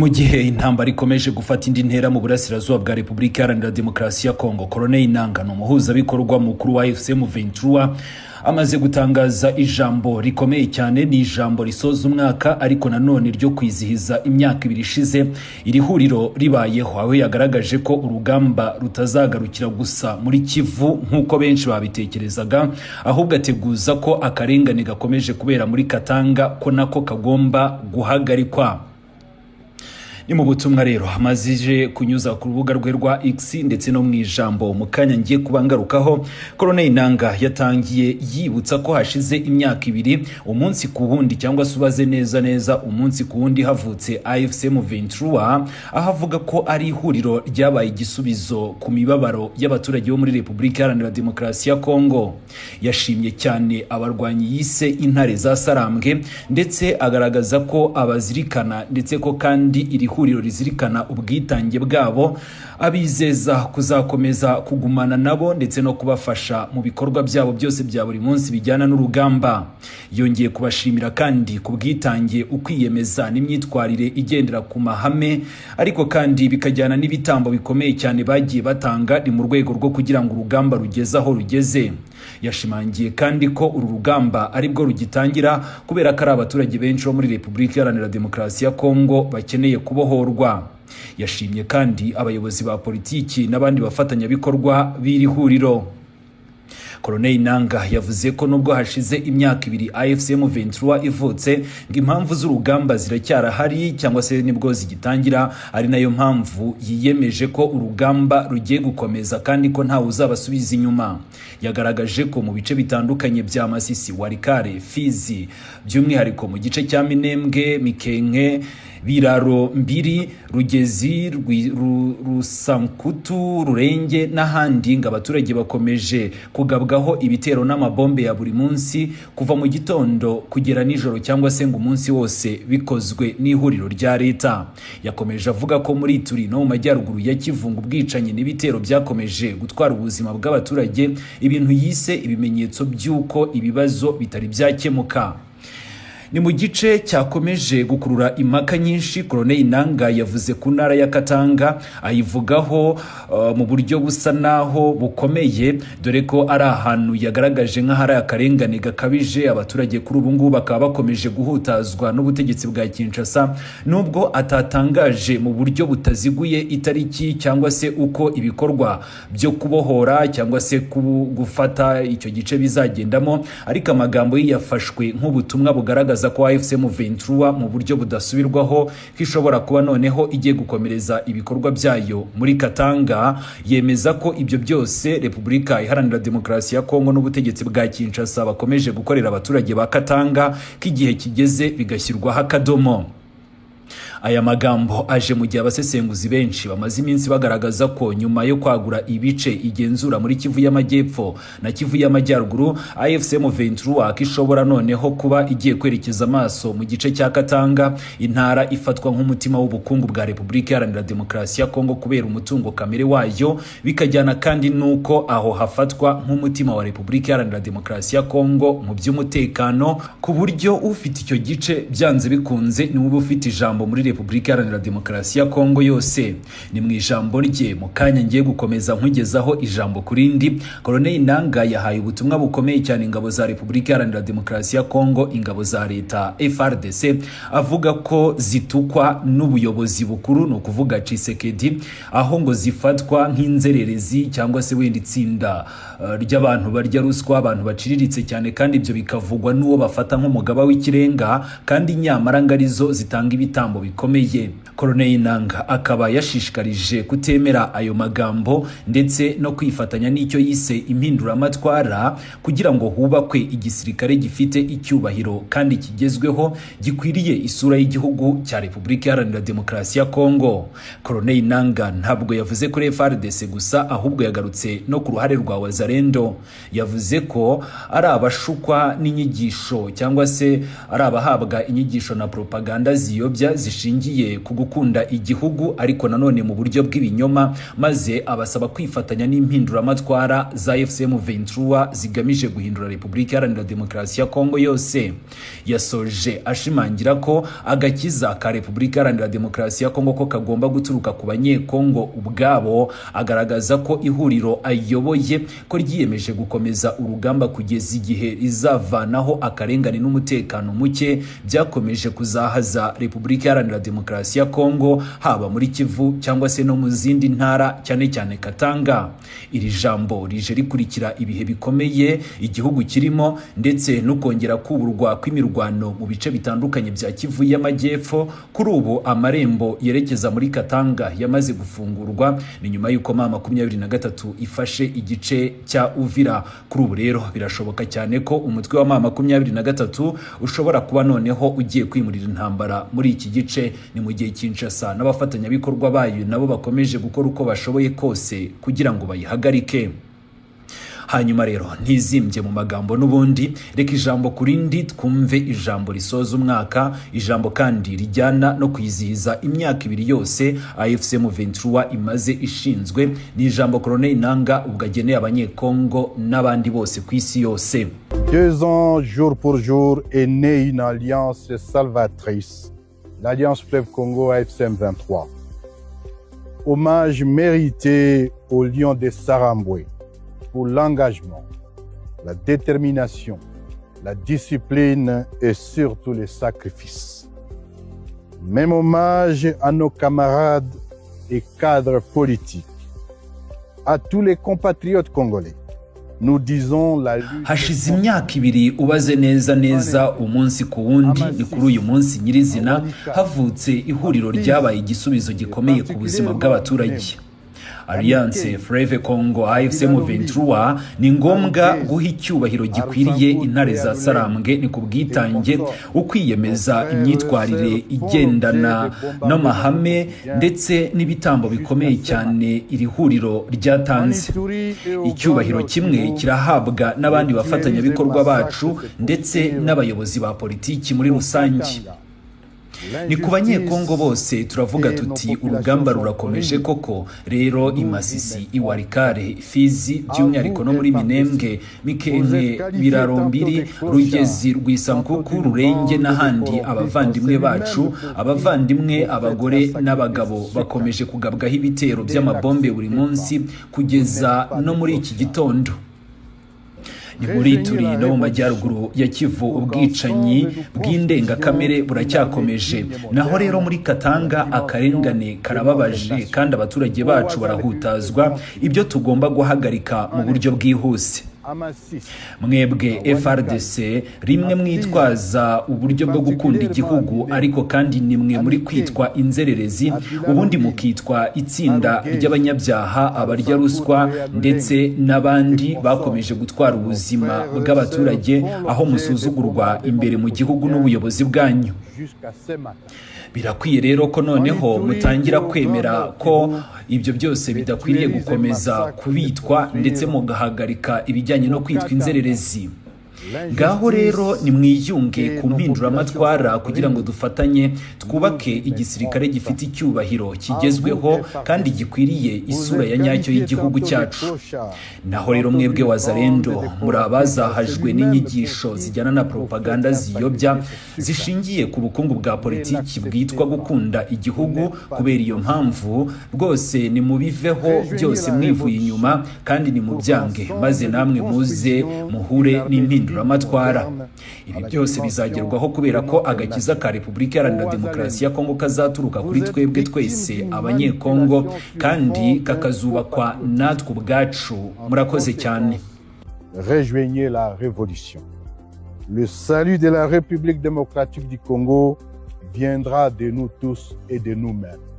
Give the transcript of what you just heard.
Mu gihe intambara ikomeje gufata indi ntera mu burasirazuba bwa Repubulika Iharanira Demokarasi ya Kongo, Colonel Nanga ni umuhuzabikorwa mukuru wa AFC M23 amaze gutangaza ijambo rikomeye cyane. Ni ijambo risoza umwaka ariko nanone ryo kwizihiza imyaka 2 ishize iri huriro ribayeho, aho yagaragaje ko urugamba rutazagarukira gusa muri Kivu nk'uko benshi babitekerezaga, ahubwo ateguza ko akarengane gakomeje kubera muri Katanga ko nako kagomba guhagarikwa. Ni mu butumwa rero amazije kunyuza ku rubuga rwe rwa X ndetse no mu ijambo mu kanya ngiye kubangarukaho, Colonel Nanga yatangiye yibutsa ko hashize imyaka 2 umunsi ku wundi, cyangwa se ubaze neza neza umunsi ku wundi, havutse AFC M23, aho avuga ko ari ihuriro ryabaye igisubizo ku mibabaro y'abaturage bo muri Repubulika Iharanira Demokarasi ya Kongo. Yashimye cyane abarwanyi yise intare za Sarambwe, ndetse agaragaza ko abazirikana, ndetse ko kandi iri huriro rizirikana ubwitange bwabo, abizeza kuzakomeza kugumana nabo ndetse no kubafasha mu bikorwa byabo byose bya buri munsi bijyana n'urugamba. Yongeye kubashimira kandi ku bwitange, ukwiyemeza n'imyitwarire igendera ku mahame, ariko kandi bikajyana n'ibitambo bikomeye cyane bagiye batanga, ni mu rwego rwo kugira ngo urugamba rugeze aho rugeze. Yashimangiye kandi ko uru rugamba aribwo rugitangira, kubera ko ari abaturage benshi bo muri Repubulika Iharanira Demokarasi ya Kongo bakeneye kubohorwa. Yashimye kandi abayobozi ba politiki n'abandi bafatanyabikorwa b'iri huriro. Colonel Nanga yavuze ko nubwo hashize imyaka 2 AFC M23 ivutse, ngo impamvu z'urugamba ziracyarahari cyangwa se nibwo zigitangira, ari nayo mpamvu yiyemeje ko urugamba rugiye gukomeza kandi ko ntawe uzabasubiza inyuma. Yagaragaje ko mu bice bitandukanye bya Masisi, Walikale, Fizi, by'umwihariko mu gice cya Minembwe, Mikenke, Biraro Mbiri, Rugezi, Rusankutu, Rurenge n'ahandi, ngo abaturage bakomeje kugabwaho ibitero n'amabombe ya buri munsi kuva mu gitondo kugera nijoro, cyangwa se ngo umunsi wose, bikozwe n'ihuriro rya leta. Yakomeje avuga ko muri Ituri no mu majyaruguru ya Kivu ubwicanyi n'ibitero byakomeje gutwara ubuzima bw'abaturage, ibintu yise ibimenyetso by'uko ibibazo bitari byakemuka. Ni mu gice cyakomeje gukurura impaka nyinshi. Colonel Nanga yavuze ku ntara ya Katanga, ayivugaho mu buryo busa naho bukomeye, dore ko ari ahantu yagaragaje nk'ahari akarengane gakabije. Abaturage kuri ubu ngubu bakaba bakomeje guhutazwa n'ubutegetsi bwa Kinshasa, nubwo atatangaje mu buryo butaziguye itariki cyangwa se uko ibikorwa byo kubohora cyangwa se gufata icyo gice bizagendamo, ariko amagambo ye yafashwe nk'ubutumwa bugaragaza ko AFC M23 mu buryo budasubirwaho ishobora kuba noneho igiye gukomereza ibikorwa byayo muri Katanga. Yemeza ko ibyo byose Repubulika Iharanira Demokarasi ya Kongo n'ubutegetsi bwa Kinshasa bakomeje gukorera abaturage ba Katanga, k'igihe kigeze bigashyirwaho akadomo. Aya magambo aje mu gihe abasesenguzi benshi bamaze iminsi bagaragaza ko nyuma yo kwagura ibice igenzura muri Kivu y'Amajyepfo na Kivu y'Amajyaruguru, AFC M23 ishobora noneho kuba igiye kwerekeza amaso mu gice cya Katanga, intara ifatwa nk'umutima w'ubukungu bwa Repubulika Iharanira Demokarasi ya Kongo kubera umutungo kamere wayo, bikajyana kandi nuko aho hafatwa nk'umutima wa Repubulika Iharanira Demokarasi ya Kongo mu by'umutekano, ku buryo ufite icyo gice byanze bikunze niwe uba ufite ijambo muri Repubulika Iharanira Demokarasi ya Kongo yose. Ni mu ijambo rye mu kanya ngiye gukomeza nkugezaho ijambo kurindi, Colonel Nanga yahaye ubutumwa bukomeye cyane ingabo za Repubulika Iharanira Demokarasi ya Kongo, ingabo za leta FARDC, avuga ko zitukwa n'ubuyobozi bukuru, ni ukuvuga Tshisekedi, aho ngo zifatwa nk'inzererezi cyangwa se wenda itsinda ry'abantu barya ruswa, abantu baciriritse cyane, kandi ibyo bikavugwa n'uwo bafata nk'umugaba w'ikirenga, kandi nyamara ngarizo zitanga ibitambo bikomeye. Colonel Nanga akaba yashishikarije kutemera ayo magambo ndetse no kwifatanya n'icyo yise impinduramatwara kugira ngo hubakwe igisirikare gifite icyubahiro kandi kigezweho, gikwiriye isura y'igihugu cya Repubulika Iharanira Demokarasi ya Kongo. Colonel Nanga ntabwo yavuze kuri FARDC gusa, ahubwo yagarutse no ku ruhare rwa Wazalendo. Yavuze ko ari abashukwa n'inyigisho cyangwa se ari abahabwa inyigisho na propaganda ziyobya zishingiye zishingiye ku gukunda igihugu ariko nanone mu buryo bw'ibinyoma, maze abasaba kwifatanya n'impinduramatwara za AFC M23 zigamije guhindura Repubulika Iharanira Demokarasi ya Kongo yose. Yasoje ashimangira ko agakiza ka Repubulika Iharanira Demokarasi ya Kongo ko kagomba guturuka ku Banyekongo ubwabo, agaragaza ko ihuriro ayoboye ko ryiyemeje gukomeza urugamba kugeza igihe rizavanaho akarengane n'umutekano muke byakomeje kuzahaza Repubulika Iharanira Demokarasi ya Kongo, haba muri Kivu cyangwa se no mu zindi ntara, cyane cyane Katanga. Iri jambo rije rikurikira ibihe bikomeye igihugu kirimo ndetse no kongera kuburwa kw'imirwano mu bice bitandukanye bya Kivu y'Amajyepfo. Kuri ubu amarembo yerekeza muri Katanga yamaze gufungurwa, ni nyuma y'uko M23 ifashe igice cya Uvira. Kuri ubu rero birashoboka cyane ko umutwe wa M23 ushobora kuba noneho ugiye kwimurira intambara muri iki gice. Ni mu gihe Kinshasa n'abafatanyabikorwa bayo nabo bakomeje gukora uko bashoboye kose kugira ngo bayihagarike. Hanyuma rero ntizimbye mu magambo n'ubundi, reka ijambo kurindi twumve ijambo risoza umwaka, ijambo kandi rijyana no kwizihiza imyaka 2 yose AFC M23 imaze ishinzwe. Ni ijambo Colonel Nanga ubwo ageneye Abanyekongo n'abandi bose ku isi yose. 2 ans jour pour jour est née une alliance salvatrice, l'Alliance Fleuve Congo AFC M23. Hommage mérité aux Lions de Sarambwe pour l'engagement, la détermination, la discipline et surtout les sacrifices. Même hommage à nos camarades et cadres politiques, à tous les compatriotes congolais. Nous disons la lutte. Hashize imyaka 2 ubaze neza neza umunsi ku wundi, ni kuri uyu munsi nyirizina havutse ihuriro ryabaye igisubizo gikomeye ku buzima bw'abaturage. Alliance Fleuve Congo AFC M23 ni ngombwa guha icyubahiro gikwiriye intare za Sarambwe ni ku bwitange, ukwiyemeza, imyitwarire igendana n'amahame ndetse n'ibitambo bikomeye cyane iri huriro ryatanze. Icyubahiro kimwe kirahabwa n'abandi bafatanyabikorwa bacu ndetse n'abayobozi ba politiki muri rusange. Ni ku Banyekongo bose turavuga tuti urugamba rurakomeje koko. Rero iMasisi, iWarikare, Fizi, by'umwihariko no muri Minembwe, Mikenke, Birarombiri, Rugezi, Rwisankuku, Rurenge n'ahandi, abavandimwe bacu, abavandimwe, abagore n'abagabo bakomeje kugabwaho ibitero by'amabombe buri munsi kugeza no muri iki gitondo. Ni muri Turi no mu majyaruguru ya Kivu ubwicanyi bw'indengakamere buracyakomeje. Naho rero muri Katanga akarengane karababaje kandi abaturage bacu barahutazwa, ibyo tugomba guhagarika mu buryo bwihuse. Mwebwe FRDC rimwe mwitwaza uburyo bwo gukunda igihugu, ariko kandi nimwe muri kwitwa inzererezi, ubundi mukitwa itsinda ry'abanyabyaha, abarya ruswa ndetse n'abandi bakomeje gutwara ubuzima bw'abaturage, aho musuzugurwa imbere mu gihugu n'ubuyobozi bwanyu. Birakwiye rero ko noneho mutangira kwemera ko ibyo byose bidakwiriye gukomeza kubitwa ndetse mugahagarika ibijyanye no kwitwa inzererezi. Ngaho rero nimwiyunge ku mpinduramatwara kugira ngo dufatanye twubake igisirikare gifite icyubahiro kigezweho kandi gikwiriye isura ya nyacyo y'igihugu cyacu. Naho rero mwebwe Wazalendo muri abazahajwe n'inyigisho zijyana na propaganda ziyobya zishingiye ku bukungu bwa politiki bwitwa gukunda igihugu. Kubera iyo mpamvu rwose nimubiveho byose mwivuye inyuma kandi nimubyange, maze namwe muze muhure n'impinduramatwara. Ibi byose bizagerwaho kubera ko agakiza ka Repubulika Iharanira Demokarasi ya Kongo kazaturuka kuri twebwe twese Abanyekongo, kandi kakazubakwa natwe ubwacu. Murakoze cyane. Rejoignez la révolution. Le salut de la République démocratique du Congo viendra de nous tous et de nous-mêmes.